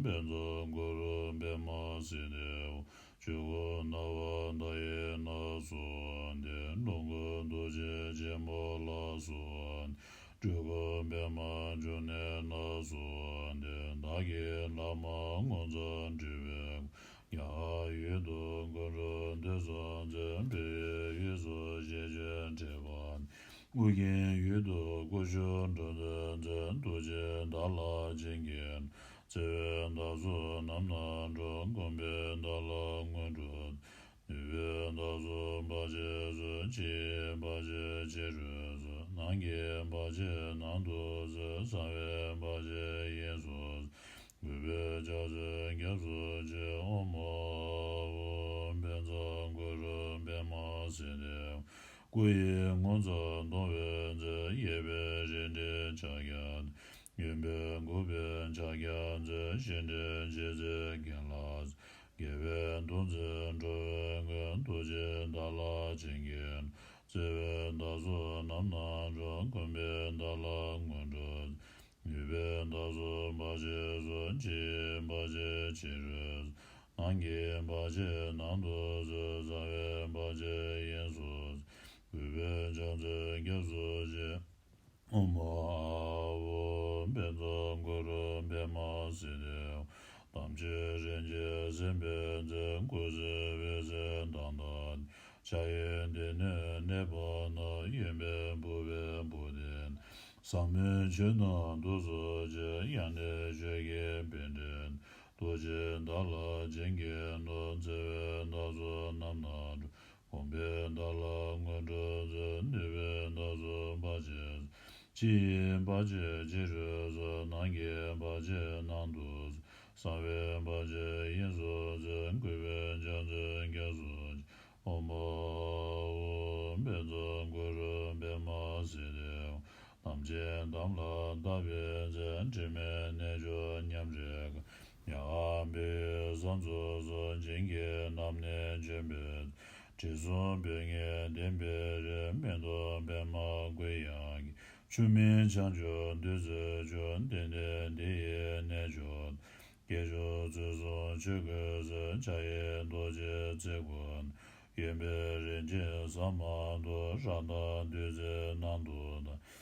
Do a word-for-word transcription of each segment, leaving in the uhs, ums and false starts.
པད་འཛིན་གུ་རུ་པདྨ་སིདྡྷི་ཧཱུྃ། ཆོས་སྐུ་སྣང་བ་མཐའ་ཡས་ལ་སོགས་ཏེ། ལོངས་སྐུ་རྡོ་རྗེ་ཆེན་པོ་ལ་སོགས་ཏེ། སྤྲུལ་སྐུ་པདྨ་འབྱུང་གནས་ལ་སོགས་ཏེ། བདག་གི་བླ་མ་ངོ་མཚར་སྤྲུལ་པའི་སྐུ། མྱ་ངན་ཡུལ་དུ་འཁོར་འགྲོ་འདོད་སོགས་མཛད། བོད་ཡུལ་དབུས་སུ་ཞལ་བྱོན་འཕྲད་པ། ཨོ་རྒྱན་ཡུལ་དུ་སྐུ་བཞུགས་འགྲོ་དོན་མཛད། རྡོ་རྗེ་བདག་ལ་བྱིན་གྱིས་བརྩེ་བས་བདག་སོགས་རྣམས་ལ་འགྲོ། དགོངས་པས་བདག་ལ་སྔོན་འགྲོ། ནུས་པས་བདག་སོགས་བར་ཆད་སོལ། ཕྱི་ཡི་བར་ཆད་ཕྱི་རུ་སོལ། ནང་གི་བར་ཆད་ནང་དུ་སོལ། གསང་བའི་བར་ཆད་དབྱིངས་སུ་སོལ། གུས་པས་ཕྱག་འཚལ་སྐྱབས་སུ་མཆི། ཨོཾ་ཨཱཿཧཱུྃ་པད་ཛ་གུ་རུ་པདྨ་སིདྡྷི་ཧཱུྃ། སྐུ་ཡི་ངོ་མཚར་སྟོང་བའི་མཛོད། གཡས་པས་རལ་གྲིའི་ཕྱག་རྒྱ། གཡོན་པས་འགུགས་པའི་ཕྱག་རྒྱ་མཛོད། བཤེས་སྤྲིང་འཆད་རྩོད་གྱེན་ལ། རྒྱལ་བའི་གདུང་འཛིན་འགྲོ་བའི་མགོན། རྡོ་རྗེ་བདག་ལ་བྱིན་གྱིས་བརྩེ་བས་བདག་སོགས་རྣམས་ལ་འགྲོ། དགོངས་པས་བདག་ལ་སྔོན་འགྲོ། ནུས་པས་བདག་སོགས་བར་ཆད་སོལ། ཕྱི་ཡི་བར་ཆད་ཕྱི་རུ་སོལ། ནང་གི་བར་ཆད་ནང་དུ་སོལ། གསང་བའི་བར་ཆད་དབྱིངས་སུ་སོལ། གུས་པས་ཕྱག་འཚལ་སྐྱབས་སུ་མཆི། ཨོཾ་ཨཱཿཧཱུྃ་པད་ཛ་གུ་རུ་པདྨ་སིདྡྷི་ཧཱུྃ། དམ་ཆོས་རིན་ཆེན་གསེར་པའི་མཛོད། སྐུ་གསུང་འོད་ཟེར་མདངས་དང་ལྡན། ཕྱག་གཡས་སྡེ་སྣོད་གནས་པ་ན། གཡོན་པས་ཕུར་པའི་པུསྟི་བསྣམས། ཟབ་མོའི་ཆོས་རྣམས་ཐུགས་སུ་ཆུད། དབྱངས་ལྡན་ཆོས་ཀྱི་པཎྜི་ཏ། རྡོ་རྗེ་བདག་ལ་བྱིན་གྱིས་རློབས། བརྩེ་བས་བདག་སོགས་རྣམས་ལ་འགྲོ། དགོངས་པས་བདག་ལ་སྔོན་འགྲོ་མཛོད། ནུས་པས་བདག་སོགས་བར་ཆད་སོལ། ཕྱི་ཡི་བར་ཆད་ཕྱི་རུ་སོལ། ནང་གི་བར་ཆད་ནང་དུ་སོལ། གསང་བའི་བར་ཆད་དབྱིངས་སུ་སོལ། གུས་པས་ཕྱག་འཚལ་སྐྱབས་སུ་མཆི། ཨོཾ་ཨཱཿཧཱུྃ་པད་ཛ་གུ་རུ་པདྨ་སིདྡྷི་ཧཱུྃ། དམ་ཅན་དམ་ལ་བཏགས་པའི་ཚེ། དྲི་མེད་རྣལ་འབྱོར་ཉམས་རེ་དགའ། མྱ་ངན་འདས་པའི་ས་མཚམས་སུ། བྱིན་གྱིས་བརླབས་ནས་བྱོན་པའི་ཚེ། དྲི་བསུང་སྤོས་ངད་ལྡན་པའི་རི། མེ་ཏོག་པདྨ་དགུན་ཡང་སྐྱེ། ཆུ་སྨན་ལྗང་གུ་བདུད་རྩིའི་ཆུ། དེ་ནི་འདི་ཡི་རྣལ་འབྱོར་སྟོབས། སྐྱེས་མཆོག་ཚུལ་གསུམ་ཆོས་སྐུའི་ཟེར། ཕྱག་གཡས་རྡོ་རྗེ་རྩེ་དགུ་ན། གཡོན་པས་རིན་ཆེན་ཟ་མ་ཏོག། རཀྟ་བདུད་རྩི་ནང་དུ་བཏང་།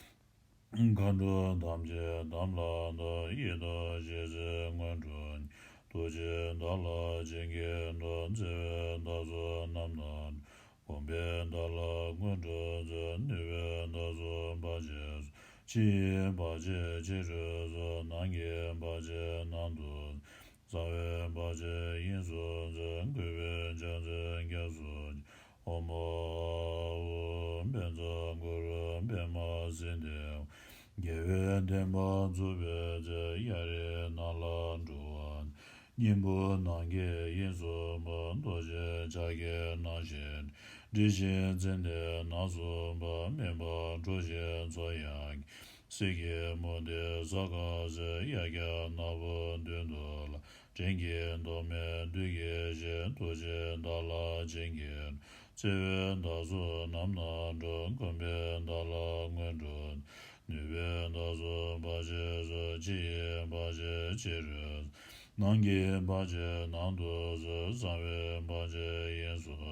མཁའ་འགྲོ་ཐམས་ཅད་དམ་ལ་བཏགས། ཡི་དམ་ཞལ་གཟིགས་སྔོན་འགྲོ་ཉིད། རྡོ་རྗེ་བདག་ལ་བྱིན་གྱིས་རློབས། བརྩེ་བས་བདག་སོགས་རྣམས་ལ། དགོངས་པས་བདག་ལ་སྔོན་འགྲོ་མཛོད། ནུས་པས་བདག་སོགས་བར་ཆད་སོལ། ཕྱི་ཡི་བར་ཆད་ཕྱི་རུ་སོལ། ནང་གི་བར་ཆད་ནང་དུ་སོལ། གསང་བའི་བར་ཆད་དབྱིངས་སུ་སོལ། གུས་པས་ཕྱག་འཚལ་སྐྱབས་སུ་མཆི། ཨོཾ་ཨཱཿཧཱུྃ་པད་ཛ་གུ་རུ་པདྨ་སིདྡྷི་ཧཱུྃ། རྒྱལ་བའི་བསྟན་པ་འཛུགས་པའི་ཚེ། གཡའ་རིའི་ནང་ལ་འགྲོ་བ་ན། སྙིང་པོ་ནམ་མཁའི་དབྱིངས་སུ་འཕགས། རྡོ་རྗེ་འཆར་ཀའི་སྣང་བཞིན། དྲི་ཞིམ་ཙན་དན་ནགས་སུ་འཕགས། མེ་འབར་དྲོ་ཞིང་ཚོར་ཡང་སྐྱེ། གསེར་གྱི་མུ་ཏིག་གསར་ཁ་ཟེར། གཡག་སྐྱ་ནག་པོ་མདུན་དུ་ལ། བྲན་གྱི་མདོག་མེད་བདུད་ཀྱི་ཞལ། རྡོ་རྗེ་བདག་ལ་བྱིན་གྱིས། བརྩེ་བས་བདག་སོགས་རྣམས་ལ་འགྲོ། དགོངས་པས་བདག་ལ་སྔོན་འགྲོ། ནུས་པས་བདག་སོགས་བར་ཆད་སོལ། ཕྱི་ཡི་བར་ཆད་ཕྱི་རུ། ནང་གི་བར་ཆད་ནང་དུ་སོལ། གསང་བའི་བར་ཆད་དབྱིངས་སུ།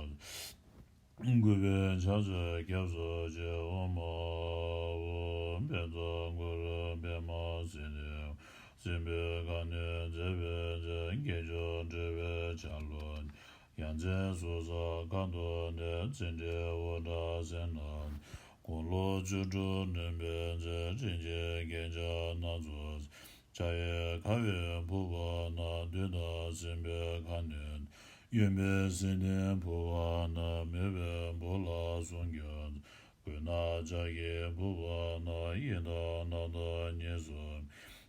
གུས་པས་ཕྱག་འཚལ་སྐྱབས་སུ་མཆི། ཨོཾ་ཨཱཿཧཱུྃ་པད་ཛ་གུ་རུ་པདྨ་སིདྡྷི་ཧཱུྃ། སྲིན་པོའི་ཁ་གནོན་མཛད་པའི་ཚེ། དགེ་སྦྱོར་འགྲོ་བའི་ཆ་ལུགས། ཡ་མཚན་ཟུར་ཟ་ཁ་དོག་ལྡན། ཚེ་འདིའི་འུར་སྒྲ་སེར་སྣ། དགུང་ལོ་བཅུ་དྲུག་ལོན་པའི་ཚེ། རིན་ཆེན་རྒྱན་ཆ་སྣ་ཚོགས། ཕྱག་གཡས་ཁ་བས་ཕུར་པ་ན། བདུད་དང་སྲིན་པོའི་ཁ་གནོན། གཡོན་པས་སེང་ལྡེང་ཕུར་པ་ན། མེ་འབར་བུ་ལ་སྲུང་སྐྱོབ། གོས་ནག་ལྕགས་ཀྱི་ཕུར་པ་ན། ཡི་དམ་རྣམས་དང་གཉིས་སུ།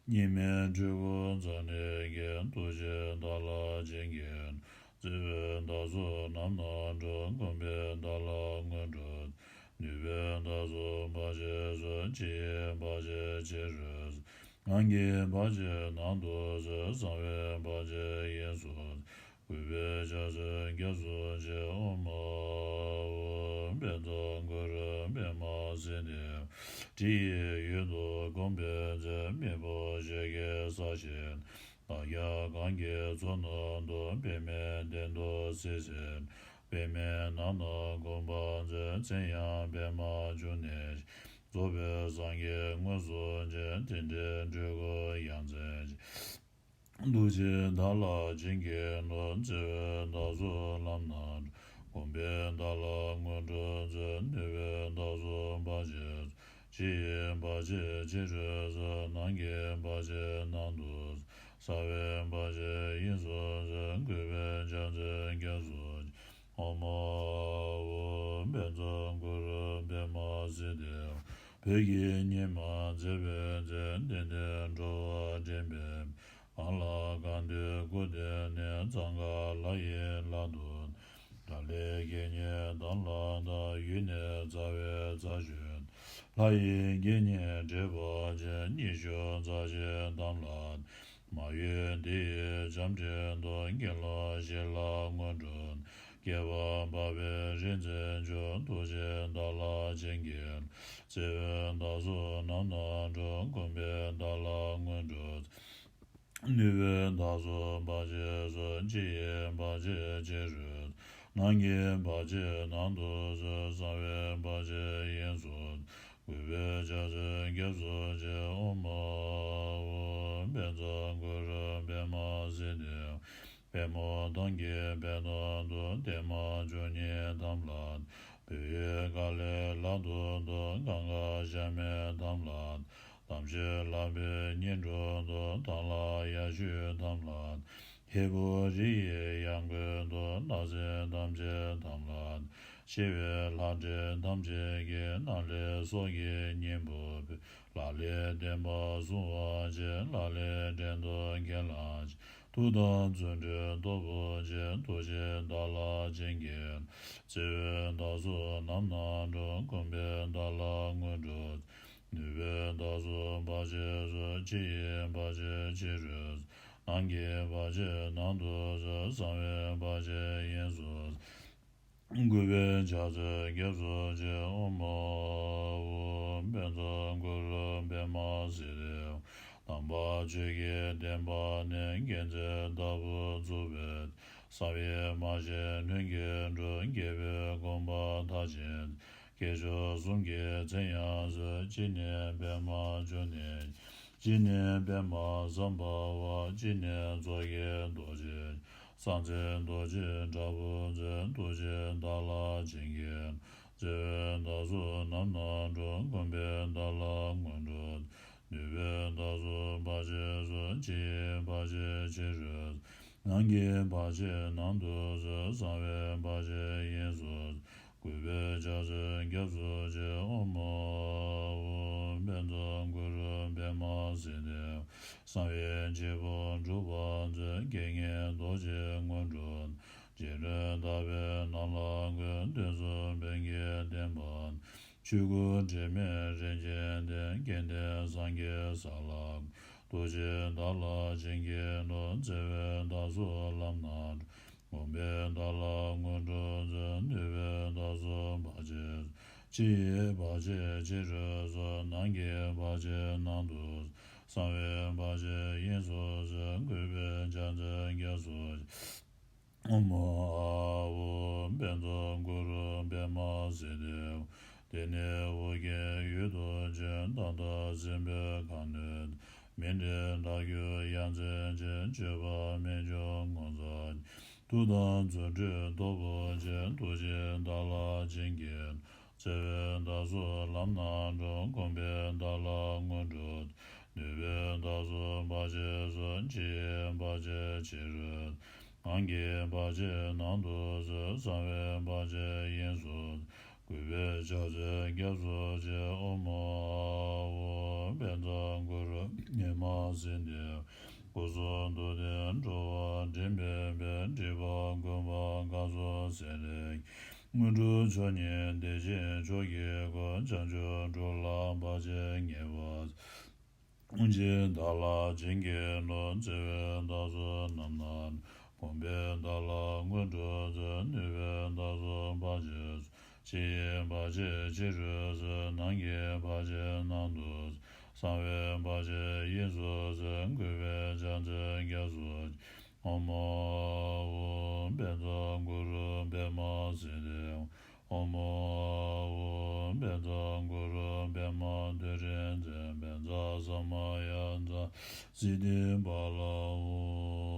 གཉིས་མེད་སྤྲུལ་སྐུ་རྩ་ནས་རྒྱལ། རྡོ་རྗེ་བདག་ལ་བྱིན་གྱིས། བརྩེ་བས་བདག་སོགས་རྣམས་ལ་འགྲོ། དགོངས་པས་བདག་ལ་སྔོན་འགྲོ། ནུས་པས་བདག་སོགས་བར་ཆད་སོལ། ཕྱི་ཡི་བར་ཆད་ཕྱི་རུ། ནང་གི་བར་ཆད་ནང་དུ་སོལ། གསང་བའི་བར་ཆད་དབྱིངས་སུ། གུས་པས་ཕྱག་འཚལ་སྐྱབས་སུ་མཆི། ཨོཾ་ཨཱཿཧཱུྃ་པད་ཛ་གུ་རུ་པདྨ་སིདྡྷི་ཧཱུྃ། དྲི་ཡི་ཡུལ་དུ་དགོངས་པའི་ཚེ། མི་ཕམ་ཞལ་གྱི་ས་གཞི། བདག་ཀྱང་གང་གི་ཚོགས་རྣམས་དང་། པདྨའི་གདན་དུ་གཟིགས་ཤིང་། པདྨའི་ནང་ན་གུས་པར་མཛོད། མཚན་ཡང་པདྨ་འབྱུང་གནས་ཤིང་། རྫོགས་པའི་སངས་རྒྱས་མངོན་སུམ་མཇལ། རྟེན་འབྲེལ་འགྲོ་ཀུན་ཡ་མཚན་ཅན། ཐུགས་རྗེས་བདག་ལ་བྱིན་གྱིས་རློབས། བརྩེ་བས་བདག་སོགས་ལམ་སྣ་དྲོངས། གུས་པས་བདག་ལ་དངོས་གྲུབ་སྩོལ། ནུས་པས་བདག་སོགས་བར་ཆད་སོལ། ཕྱི་ཡི་བར་ཆད་ཕྱི་རུ་སོལ། ནང་གི་བར་ཆད་ནང་དུ་སོལ། རྩ་བའི་བར་ཆད་དབྱིངས་སུ་སོལ། གུས་པས་ཕྱག་འཚལ་སྐྱབས་སུ་མཆི། ཨོཾ་ཨཱཿཧཱུྃ་བཛྲ་གུ་རུ་པདྨ་སིདྡྷི་ཧཱུྃ། བོད་ཀྱི་ཉི་མ་མཛེས་པའི་ཚེ། བདེ་ལྡན་འགྲོ་བ་འདྲེན་པའི། གང་ལ་གང་འདུལ་སྐུ་སྟོན་ནས། གཙང་ཁ་ལྷ་ཡི་ལྷ་ཐོག་ན། ལྷ་ལས་དགེ་བསྙེན་དམ་ལ་བཏགས། ཡུལ་ནི་རྩ་བའི་རྩ་ཆུ་ན། ལྷ་ཡི་དགེ་བསྙེན་བགྲེས་པོ་ཆེ། ཉི་ཤུ་རྩ་གཅིག་དམ་ལ་བཏགས། མ་ཡུལ་འདི་ཡི་བྱམས་སྤྲིན་དུ། དགེ་སློང་བཞི་ལ་དངོས་གྲུབ། བསྐལ་པ་འབར་བའི་རིག་འཛིན་མཆོག་ཐུགས་རྗེས་བདག་ལ་བྱིན་གྱིས། བརྩེ་བས་བདག་སོགས་ལམ་སྣ་དྲོངས། གུས་པས་བདག་ལ་དངོས་གྲུབ། ནུས་པས་བདག་སོགས་བར་ཆད་སོལ། ཕྱི་ཡི་བར་ཆད་ཕྱི་རུ་སོལ། ནང་གི་བར་ཆད་ནང་དུ་སོལ། གསང་བའི་བར་ཆད་དབྱིངས་སུ་སོལ། གུས་པས་ཕྱག་འཚལ་སྐྱབས་སུ་མཆི། ཨོཾ་ཨཱཿཧཱུྃ་བཛྲ་གུ་རུ་པདྨ་སིདྡྷི་ཧཱུྃ། པདྨོ་དམ་གྱི་བེ་ཏོ་དུ། བདེ་མ་བཅུ་གཉིས་དམ་ལ་བཏགས། བོད་ཡུལ་ཀ་ལའི་ལ་དྭགས་སུ། གངྒཱ་ཤ་མེད་དམ་ལ་བཏགས། དམ་ཆོས་ལམ་པའི་སྙིང་དྲུང་དུ། ཐང་ལྷ་ཡ་ཤུད་དམ་ལ་བཏགས། ཧས་པོ་རི་ཡི་ཡང་ཁུན་དུ། ནགས་གསེབ་ཐམས་ཅད་དམ་ལ་བཏགས། ཞི་བའི་ལྷ་འདྲེ་ཐམས་ཅད་ཀྱིས། ནགས་ལས་སྲོག་གི་སྙིང་པོ་ཕུལ། ལག་ལེན་བདེན་པ་བསྲུང་བར་བྱེད། ལག་ལེན་འབྲས་དོན་གྱི་ལྷ་ཆེན། མཐུ་དང་བརྩོན་འགྲུས་སྟོབས་པོ་ཆེ། ཐུགས་རྗེས་བདག་ལ་བྱིན་གྱིས། བརྩེ་བས་བདག་སོགས་ལམ་སྣ་དྲོངས། གུས་པས་བདག་ལ་དངོས་གྲུབ། ནུས་པས་བདག་སོགས་བར་ཆད་སོལ། ཕྱི་ཡི་བར་ཆད་ཕྱི་རུ་སོལ། ནང་གི་བར་ཆད་ནང་དུ་སོལ། གསང་བའི་བར་ཆད་དབྱིངས་སུ་སོལ། གུས་པས་ཕྱག་འཚལ་སྐྱབས་སུ་མཆི། ཨོཾ་ཨཱཿཧཱུྃ་བཛྲ་གུ་རུ་པདྨ་སིདྡྷི་ཧཱུྃ། དམ་པ་ཆོས་ཀྱི་བདེན་པ་ནི། དགེ་མཚན་ལྟ་བུར་རྫོགས་པའི། གསང་བའི་མ་ཤེས་ལྷུན་གྱིས་གྲུབ། དགྱེས་པའི་དགོངས་པ་མཐར་ཕྱིན། སྐྱེས་མཆོག་གསུམ་གྱི་མཚན་ཡང་གསོལ། གཅིག་ནི་པདྨ་འབྱུང་གནས། གཅིག་ནི་པདྨ་སམྦྷ་ཝ། གཅིག་ནི་མཚོ་སྐྱེས་རྡོ་རྗེ། གསང་མཚན་རྡོ་རྗེ་འདྲ་པོ་མཛོད། ཐུགས་རྗེས་བདག་ལ་བྱིན་གྱིས། བརྩེ་བས་བདག་སོགས་ལམ་སྣ་དྲོངས། གུས་པས་བདག་ལ་དངོས་གྲུབ། ནུས་པས་བདག་སོགས་བར་ཆད་སོལ། ཕྱི་ཡི་བར་ཆད་ཕྱི་རུ་སོལ། ནང་གི་བར་ཆད་ནང་དུ་སོལ། གསང་བའི་བར་ཆད་དབྱིངས་སུ་སོལ། གུས་པས་ཕྱག་འཚལ་སྐྱབས་སུ་མཆི། ཨོཾ་ཨཱཿཧཱུྃ་བཛྲ་གུ་རུ་པདྨ་སིདྡྷི་ཧཱུྃ། གསང་བའི་འབྱེད་པོ་འགྲུབ་པར་མཛོད། དགེ་བསྙེན་རྡོ་རྗེ་དངོས་གྲུབ། རྗེ་བློན་བདག་པོས་ནམ་ལངས་ཀུན། གདོན་གསུམ་བོན་གྱི་བསྟན་པ། ཆོས་སྐུ་དྲི་མེད་རིན་ཆེན་གདན། སྐལ་ལྡན་སངས་རྒྱས་ས་ལ། ཐུགས་རྗེས་བདག་ལ་བྱིན་གྱིས་རློབས། བརྩེ་བས་བདག་སོགས་ལམ་སྣ། གུས་པས་བདག་ལ་དངོས་གྲུབ་སྩོལ། ནུས་པས་བདག་སོགས་བར་ཆད། ཕྱི་ཡི་བར་ཆད་ཕྱི་རུ་སོལ། ནང་གི་བར་ཆད་ནང་དུ་སོལ། གསང་བའི་བར་ཆད་དབྱིངས་སུ་སོལ། གུས་པས་ཕྱག་འཚལ་སྐྱབས་སུ་མཆི། ཨོཾ་ཨཱཿཧཱུྃ་བཛྲ་གུ་རུ་པདྨ་སིདྡྷི་ཧཱུྃ། དེ་ནས་ཨོ་རྒྱན་ཡུལ་དུ་བྱོན། ད་ལྟ་སྲིན་པོའི་ཁ་གནོན། མི་འདྲེན་བདག་རྒྱུད་ཡ་མཚན་ཅན། སྤྱོད་པ་རྨད་བྱུང་ངོ་མཚར་ཅན། མཐུ་དང་བརྩོན་འགྲུས་སྟོབས་པོ་ཆེ། ཐུགས་རྗེས་བདག་ལ་བྱིན་གྱིས། བརྩེ་བས་བདག་སོགས་ལམ་སྣ་དྲོངས། གུས་པས་བདག་ལ་དངོས་གྲུབ། ནུས་པས་བདག་སོགས་བར་ཆད་སོལ། ཕྱི་ཡི་བར་ཆད་ཕྱི་རུ། ནང་གི་བར་ཆད་ནང་དུ་སོལ། གསང་བའི་བར་ཆད་དབྱིངས་སུ། གུས་པས་ཕྱག་འཚལ་སྐྱབས་སུ་མཆི། ཨོཾ་ཨཱཿཧཱུྃ་བཛྲ་གུ་རུ་པདྨ་སིདྡྷི་ཧཱུྃ། སྐུ་གསུང་ཐུགས་ལྡན་འགྲོ་བ་འདྲེན་པའི་དཔལ། སྒྲིབ་པ་ཀུན་སྤངས་སྐལ་བཟང་སེང་གེ། དངོས་གྲུབ་མཆོག་བརྙེས་བདེ་ཆེན་མཆོག་གི་སྐུ། བྱང་ཆུབ་འགྲོ་ལ་བར་ཆད་ངེས་པར། ཐུགས་རྗེས་བདག་ལ་བྱིན་གྱིས་རློབས། བརྩེ་བས་བདག་སོགས་ལམ་སྣ། གུས་པས་བདག་ལ་དངོས་གྲུབ་སྩོལ། ནུས་པས་བདག་སོགས་བར་ཆད་སོལ། ཕྱི་ཡི་བར་ཆད་ཕྱི་རུ་སོལ། ནང་གི་བར་ཆད་ནང་དུ་སོལ། གསང་བའི་འཕགས་ཆེན་དབྱིངས་སུ་གསལ། གུས་པས་ཕྱག་འཚལ་སྐྱབས་སུ་མཆི། ཨོཾ་ཨཱཿཧཱུྃ་བཛྲ་གུ་རུ་པདྨ་སིདྡྷི། ཨོཾ་ཨཱཿཧཱུྃ་བཛྲ་གུ་རུ་པདྨ་ཏུ་རེ་ཛེ། བཛྲ་ས་མ་ཡ་ཛཿ་སིདྡྷི་ཕ་ལ་ཧཱུྃ།